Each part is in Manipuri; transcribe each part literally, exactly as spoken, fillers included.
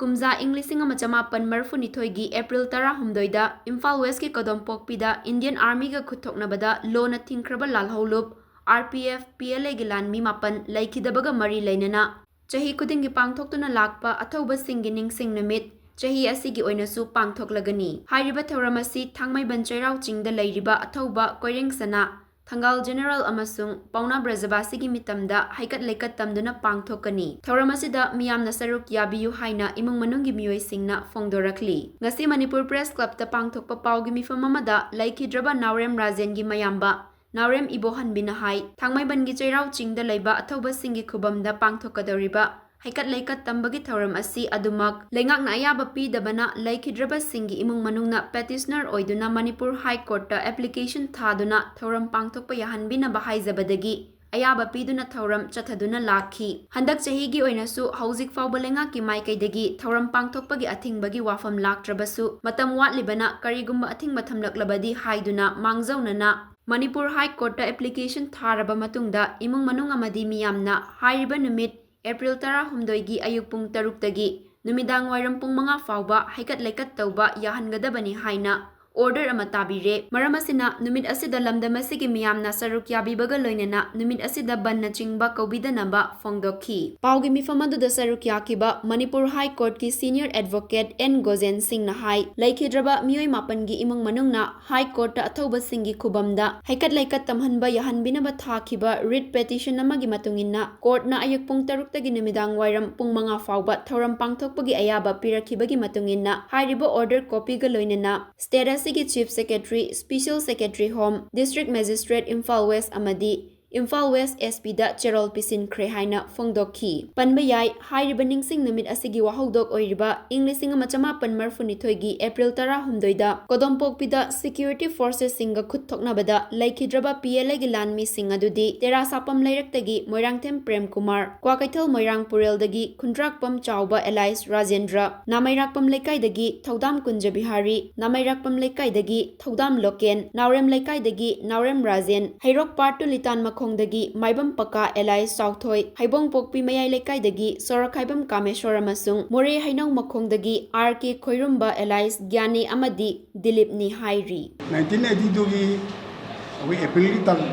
ꯀꯨꯝꯖꯥ ꯏꯪ ꯂꯤꯁꯤꯡ ꯑꯃ ꯆꯃꯥꯄꯟ ꯃꯔꯤꯐꯨꯅꯤꯊꯣꯏꯒꯤ April ꯇꯔꯥꯍꯨꯝꯗꯣꯏꯗ Imphal Westꯀꯤ ꯀꯣꯗꯣꯝꯄꯣꯛꯄꯤꯗ Indian Armyꯒ ꯈꯨꯠꯊꯣꯛꯅꯕꯗ ꯂꯣꯅ ꯊꯤꯡꯈ꯭ꯔꯕ ꯂꯥꯜꯍꯧꯂꯨꯞ R P F P L Aꯒꯤ ꯂꯥꯟꯃꯤ ꯃꯥꯄꯟ ꯂꯩꯈꯤꯗꯕꯒ ꯃꯔꯤ ꯂꯩꯅꯅ ꯆꯍꯤ ꯈꯨꯗꯤꯡꯒꯤ ꯄꯥꯡꯊꯣꯛꯇꯨꯅ ꯂꯥꯛꯄ ꯑꯊꯧꯕꯁꯤꯡꯒꯤ ꯅꯤꯡꯁꯤꯡ ꯅꯨꯃꯤꯠ ꯆꯍꯤ ꯑꯁꯤꯒꯤ ꯑꯣꯏꯅꯁꯨ ꯄꯥꯡꯊꯣꯛꯂꯒꯅꯤ꯫ ꯍꯥꯏꯔꯤꯕ ꯊꯧꯔꯝ ꯑꯁꯤ ꯊꯥꯡꯃꯩꯕꯟ ꯆꯩꯔꯥꯎ ꯆꯤꯡꯗ ꯂꯩꯔꯤꯕ ꯑꯊꯧꯕ ꯀꯣꯏꯔꯦꯡ ꯁꯅꯥ, ꯊꯪꯒꯥꯜ General ꯑꯃꯁꯨꯡ ꯄꯥꯎꯅꯥ ꯕ꯭ꯔꯖꯕꯥꯁꯤꯒꯤ ꯃꯤꯇꯝꯗ ꯍꯩꯀꯠ ꯂꯩꯀꯠ ꯇꯝꯗꯨꯅ ꯄꯥꯡꯊꯣꯛꯀꯅꯤ꯫ ꯊꯧꯔꯝ ꯑꯁꯤꯗ ꯃꯤꯌꯥꯝꯅ ꯁꯔꯨꯛ ꯌꯥꯕꯤꯌꯨ ꯍꯥꯏꯅ ꯏꯃꯨꯡ ꯃꯅꯨꯡꯒꯤ ꯃꯤꯑꯣꯏꯁꯤꯡꯅ ꯐꯣꯡꯗꯣꯔꯛꯂꯤ꯫ ꯉꯁꯤ ꯃꯅꯤꯄꯨꯔ Press Clubꯇ ꯄꯥꯡꯊꯣꯛꯄ ꯄꯥꯎꯒꯤ ꯃꯤꯐꯝ ꯑꯃꯗ ꯂꯩꯈꯤꯗ꯭ꯔꯕ ꯅꯥꯎꯔꯦꯝ ꯔꯥꯖꯦꯟꯒꯤ ꯃꯌꯥꯝꯕ ꯅꯥꯎꯔꯦꯝ ꯏꯕꯣꯍꯟꯕꯤꯅ ꯍꯥꯏ, ꯊꯥꯡꯃꯩꯕꯟꯒꯤ ꯆꯩꯔꯥꯎ ꯆꯤꯡꯗ ꯂꯩꯕ ꯑꯊꯧꯕꯁꯤꯡꯒꯤ ꯈꯨꯕꯝꯗ ꯄꯥꯡꯊꯣꯛꯀꯗꯧꯔꯤꯕ ꯍꯩꯀꯠ ꯂꯩꯀꯠ ꯇꯝꯕꯒꯤ ꯊꯧꯔꯝ ꯑꯁꯤ ꯑꯗꯨꯃꯛ ꯂꯩꯉꯥꯛꯅ ꯑꯌꯥꯕ ꯄꯤꯗꯕꯅ ꯂꯩꯈꯤꯗ꯭ꯔꯕꯁꯤꯡꯒꯤ ꯏꯃꯨꯡ ꯃꯅꯨꯡꯅ petitioner ꯑꯣꯏꯗꯨꯅ ꯃꯅꯤꯄꯨꯔ High Courtꯇ application ꯊꯥꯗꯨꯅ ꯊꯧꯔꯝ ꯄꯥꯡꯊꯣꯛꯄ ꯌꯥꯍꯟꯕꯤꯅꯕ ꯍꯥꯏꯖꯕꯗꯒꯤ ꯑꯌꯥꯕ ꯄꯤꯗꯨꯅ ꯊꯧꯔꯝ ꯆꯠꯊꯗꯨꯅ ꯂꯥꯛꯈꯤ꯫ ꯍꯟꯗꯛ ꯆꯍꯤꯒꯤ ꯑꯣꯏꯅꯁꯨ ꯍꯧꯖꯤꯛ ꯐꯥꯎꯕ ꯂꯩꯉꯥꯛꯀꯤ ꯃꯥꯏꯀꯩꯗꯒꯤ ꯊꯧꯔꯝ ꯄꯥꯡꯊꯣꯛꯄꯒꯤ ꯑꯊꯤꯡꯕꯒꯤ ꯋꯥꯐꯝ ꯂꯥꯛꯇ꯭ꯔꯕꯁꯨ, ꯃꯇꯝ ꯋꯥꯠꯂꯤꯕꯅ ꯀꯔꯤꯒꯨꯝꯕ ꯑꯊꯤꯡꯕ ꯊꯝꯂꯛꯂꯕꯗꯤ ꯍꯥꯏꯗꯨꯅ ꯃꯥꯡꯖꯧꯅꯅ ꯃꯅꯤꯄꯨꯔ High Courtꯇ application ꯊꯥꯔꯕ ꯃꯇꯨꯡꯗ ꯏꯃꯨꯡ ꯃꯅꯨꯡ ꯑꯃꯗꯤ ꯃꯤꯌꯥꯝꯅ ꯍꯥꯏꯔꯤꯕ ꯅꯨꯃꯤꯠ April ꯇꯔꯥꯍꯨꯝꯗꯣꯏꯒꯤ ꯑꯌꯨꯛ ꯄꯨꯡ ꯇꯔꯨꯛꯇꯒꯤ ꯅꯨꯃꯤꯗꯥꯡ ꯋꯥꯏꯔꯝ ꯄꯨꯡ ꯃꯉꯥ ꯐꯥꯎꯕ ꯍꯩꯀꯠ ꯂꯩꯀꯠ ꯇꯧꯕ ꯌꯥꯍꯟꯒꯗꯕꯅꯤ ꯍꯥꯏꯅ order ꯑꯃ ꯇꯥꯕꯤꯔꯦ꯫ ꯃꯔꯝ ꯑꯁꯤꯅ ꯅꯨꯃꯤꯠ ꯑꯁꯤꯗ ꯂꯝꯗꯝ ꯑꯁꯤꯒꯤ ꯃꯤꯌꯥꯝꯅ ꯁꯔꯨꯛ ꯌꯥꯕꯤꯕꯒ ꯂꯣꯏꯅꯅ ꯅꯨꯃꯤꯠ ꯑꯁꯤꯗ ꯕꯟꯅꯆꯤꯡꯕ ꯀꯧꯕꯤꯗꯅꯕ ꯐꯣꯡꯗꯣꯛꯈꯤ꯫ ꯄꯥꯎꯒꯤ ꯃꯤꯐꯝ ꯑꯗꯨꯗ ꯁꯔꯨꯛ ꯌꯥꯈꯤꯕ Manipur High Courtꯀꯤ senior advocate N ꯒꯣꯖꯦꯟ ꯁꯤꯡꯅ ꯍꯥꯏ, ꯂꯩꯈꯤꯗ꯭ꯔꯕ ꯃꯤꯑꯣꯏ ꯃꯥꯄꯟꯒꯤ ꯏꯃꯨꯡ ꯃꯅꯨꯡꯅ High Courtꯇ ꯑꯊꯧꯕꯁꯤꯡꯒꯤ ꯈꯨꯕꯝꯗ ꯍꯩꯀꯠ ꯂꯩꯀꯠ ꯇꯝꯍꯟꯕ ꯌꯥꯍꯟꯕꯤꯅꯕ ꯊꯥꯈꯤꯕ writ petition ꯑꯃꯒꯤ ꯃꯇꯨꯡ ꯏꯟꯅ courtꯅ ꯑꯌꯨꯛ ꯄꯨꯡ ꯇꯔꯨꯛꯇꯒꯤ ꯅꯨꯃꯤꯗꯥꯡ ꯋꯥꯏꯔꯝ ꯄꯨꯡ ꯃꯉꯥ ꯐꯥꯎꯕ ꯊꯧꯔꯝ ꯄꯥꯡꯊꯣꯛꯄꯒꯤ ꯑꯌꯥꯕ ꯄꯤꯔꯛꯈꯤꯕꯒꯤ ꯃꯇꯨꯡ ꯏꯟꯅ ꯍꯥꯏꯔꯤꯕ order copyꯒ ꯂꯣꯏꯅꯅ state ꯑꯁꯤꯒꯤ Chief Secretary, Special Secretary Home, District Magistrate Imphal West ꯑꯃꯗꯤ Imphal West S Pꯗ ꯆꯦꯔꯣꯜ ꯄꯤꯁꯤꯟꯈ꯭ꯔꯦ ꯍꯥꯏꯅ ꯐꯣꯡꯗꯣꯛꯈꯤ꯫ ꯄꯟꯕ ꯌꯥꯏ, ꯍꯥꯏꯔꯤꯕ ꯅꯤꯡꯁꯤꯡ ꯅꯨꯃꯤꯠ ꯑꯁꯤꯒꯤ ꯋꯥꯍꯧꯗꯣꯛ ꯑꯣꯏꯔꯤꯕ ꯏꯪ ꯂꯤꯁꯤꯡ ꯑꯃ ꯆꯃꯥꯄꯟ ꯃꯔꯤꯐꯨꯅꯤꯊꯣꯏꯒꯤ April ꯇꯔꯥꯍꯨꯝꯗꯣꯏꯗ ꯀꯣꯗꯣꯝꯄꯣꯛꯄꯤꯗ security forcesꯁꯤꯡꯒ ꯈꯨꯠ ꯊꯣꯛꯅꯕꯗ ꯂꯩꯈꯤꯗ꯭ꯔꯕ P L Aꯒꯤ ꯂꯥꯟꯃꯤꯁꯤꯡ ꯑꯗꯨꯗꯤ ꯇꯦꯔꯥ ꯁꯥꯄꯝ ꯂꯩꯔꯛꯇꯒꯤ ꯃꯣꯏꯔꯥꯡꯊꯦꯝ ꯄ꯭ꯔꯦꯝ ꯀꯨꯃꯥꯔ, ꯀ꯭ꯋꯥꯀꯩꯊꯦꯜ ꯃꯣꯏꯔꯥꯡ ꯄꯨꯔꯦꯜꯗꯒꯤ ꯈꯨꯟꯗ꯭ꯔꯥꯛꯄꯝ ꯆꯥꯎꯕ ꯑꯦꯂꯥꯏꯁ ꯔꯥꯖꯦꯟꯗ꯭ꯔ, ꯅꯥꯃꯩꯔꯥꯛꯄꯝ ꯂꯩꯀꯥꯏꯗꯒꯤ ꯊꯧꯗꯥꯝ ꯀꯨꯟꯖ ꯕꯤꯍꯥꯔꯤ, ꯅꯥꯃꯩꯔꯥꯛꯄꯝ ꯂꯩꯀꯥꯏꯗꯒꯤ ꯊꯧꯗꯥꯝ ꯂꯣꯀꯦꯟ, ꯅꯥꯎꯔꯦꯝ ꯂꯩꯀꯥꯏꯗꯒꯤ ꯅꯥꯎꯔꯦꯝ ꯔꯥꯖꯦꯟ, ꯍꯩꯔꯣꯛ Part Two ꯂꯤꯇꯥꯟ ꯃꯈꯣꯡ ꯃꯈꯣꯡꯗꯒꯤ ꯃꯥꯏꯕꯝ ꯄꯀꯥ alias ꯆꯥꯎꯊꯣꯏ, ꯍꯩꯕꯣꯡꯄꯣꯛꯄꯤ ꯃꯌꯥꯏ ꯂꯩꯀꯥꯏꯗꯒꯤ ꯁꯣꯔꯣꯛꯈꯥꯏꯕꯝ ꯀꯥꯃꯦꯁꯣꯔ ꯑꯃꯁꯨꯡ ꯃꯣꯔꯦ ꯍꯩꯅꯧ ꯃꯈꯣꯡꯗꯒꯤ ꯑꯥꯔ ꯀꯦ ꯈꯣꯏꯔꯨꯝꯕ alias ꯒ꯭ꯌꯥꯅꯤ ꯑꯃꯗꯤ ꯗꯤꯂꯤꯞꯅꯤ ꯍꯥꯏꯔꯤ꯫ ꯅꯥꯏꯟꯇꯤꯟ ꯑꯩꯠꯇꯤ ꯇꯨꯒꯤ ꯑꯩꯈꯣꯏ ꯑꯦꯄ꯭ꯔꯤꯜꯒꯤ ꯇꯥꯡ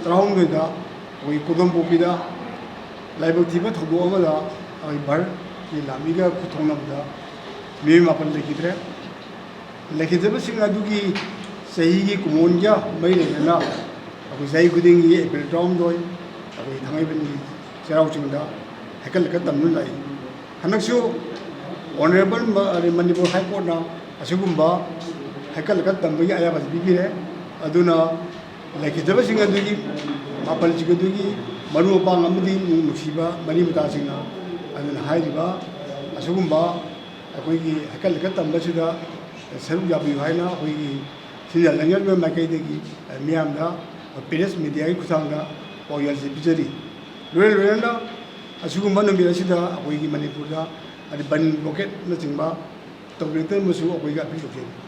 ꯇꯔꯥꯍꯨꯝꯗꯣꯏꯗ ꯑꯩꯈꯣꯏ ꯀꯣꯗꯣꯝꯄꯣꯛꯄꯤꯗ ꯂꯥꯏꯕꯛ ꯊꯤꯕ ꯊꯧꯗꯣꯛ ꯑꯃꯗ ꯑꯩꯈꯣꯏ ꯚꯥꯔꯠꯀꯤ ꯂꯥꯟꯃꯤꯒ ꯈꯨꯠ ꯊꯣꯛꯅꯕꯗ ꯃꯤꯑꯣꯏ ꯃꯥꯄꯟ ꯂꯩꯈꯤꯗ꯭ꯔꯦ꯫ ꯂꯩꯈꯤꯗꯕꯁꯤꯡ ꯑꯗꯨꯒꯤ ꯆꯍꯤꯒꯤ ꯀꯨꯝꯑꯣꯟꯒ ꯃꯔꯤ ꯂꯩꯅꯅ ꯑꯩꯈꯣꯏ ꯆꯍꯤ ꯈꯨꯗꯤꯡꯒꯤ ꯑꯦꯄ꯭ꯔꯤꯜ ꯇꯔꯥꯍꯨꯝꯗꯣꯏ ꯑꯩꯈꯣꯏ ꯊꯥꯡꯃꯩꯕꯟꯒꯤ ꯆꯩꯔꯥꯎ ꯆꯤꯡꯗ ꯍꯩꯀꯠ ꯂꯩꯀꯠ ꯇꯝꯗꯨꯅ ꯂꯥꯛꯏ꯫ ꯍꯟꯗꯛꯁꯨ ꯑꯣꯅꯔꯦꯕꯜ ꯃ-, ꯃꯅꯤꯄꯨꯔ ꯍꯥꯏ ꯀꯣꯔꯠꯅ ꯑꯁꯤꯒꯨꯝꯕ ꯍꯩꯀꯠ ꯂꯩꯀꯠ ꯇꯝꯕꯒꯤ ꯑꯌꯥꯕꯁꯤ ꯄꯤꯕꯤꯔꯦ꯫ ꯑꯗꯨꯅ ꯂꯩꯈꯤꯗꯕꯁꯤꯡ ꯑꯗꯨꯒꯤ ꯃꯥꯄꯜꯁꯤꯡ ꯑꯗꯨꯒꯤ ꯃꯔꯨꯞ ꯃꯄꯥꯡ ꯑꯃꯗꯤ ꯅꯨꯡꯁꯤꯕ ꯃꯔꯤ ꯃꯇꯥꯁꯤꯡꯅ ꯑꯗꯨꯅ ꯍꯥꯏꯔꯤꯕ ꯑꯁꯤꯒꯨꯝꯕ ꯑꯩꯈꯣꯏꯒꯤ ꯍꯩꯀꯠ ꯂꯩꯀꯠ ꯇꯝꯕꯁꯤꯗ ꯁꯔꯨꯛ ꯌꯥꯕꯤꯌꯨ ꯍꯥꯏꯅ ꯑꯩꯈꯣꯏꯒꯤ ꯁꯤꯟꯖꯥ ꯂꯥꯡꯖꯕ ꯃꯥꯏꯀꯩꯗꯒꯤ ꯃꯤꯌꯥꯝꯗ ꯄ꯭ꯔꯦꯁ ꯃꯦꯗꯤꯌꯥꯒꯤ ꯈꯨꯠꯊꯥꯡꯗ ꯄꯥꯎꯖꯦꯜꯁꯤ ꯄꯤꯖꯔꯤ꯫ ꯂꯣꯏꯅ ꯂꯣꯏꯅꯅ ꯑꯁꯤꯒꯨꯝꯕ ꯅꯨꯃꯤꯠ ꯑꯁꯤꯗ ꯑꯩꯈꯣꯏꯒꯤ ꯃꯅꯤꯄꯨꯔꯗ ꯍꯥꯏꯗꯤ ꯕꯟ ꯕ꯭ꯂꯣꯀꯦꯠꯅꯆꯤꯡꯕ ꯇꯧꯕꯤꯔꯛꯇꯅꯕꯁꯨ ꯑꯩꯈꯣꯏꯒꯤ ꯑꯄꯤꯜ ꯇꯧꯖꯔꯤ꯫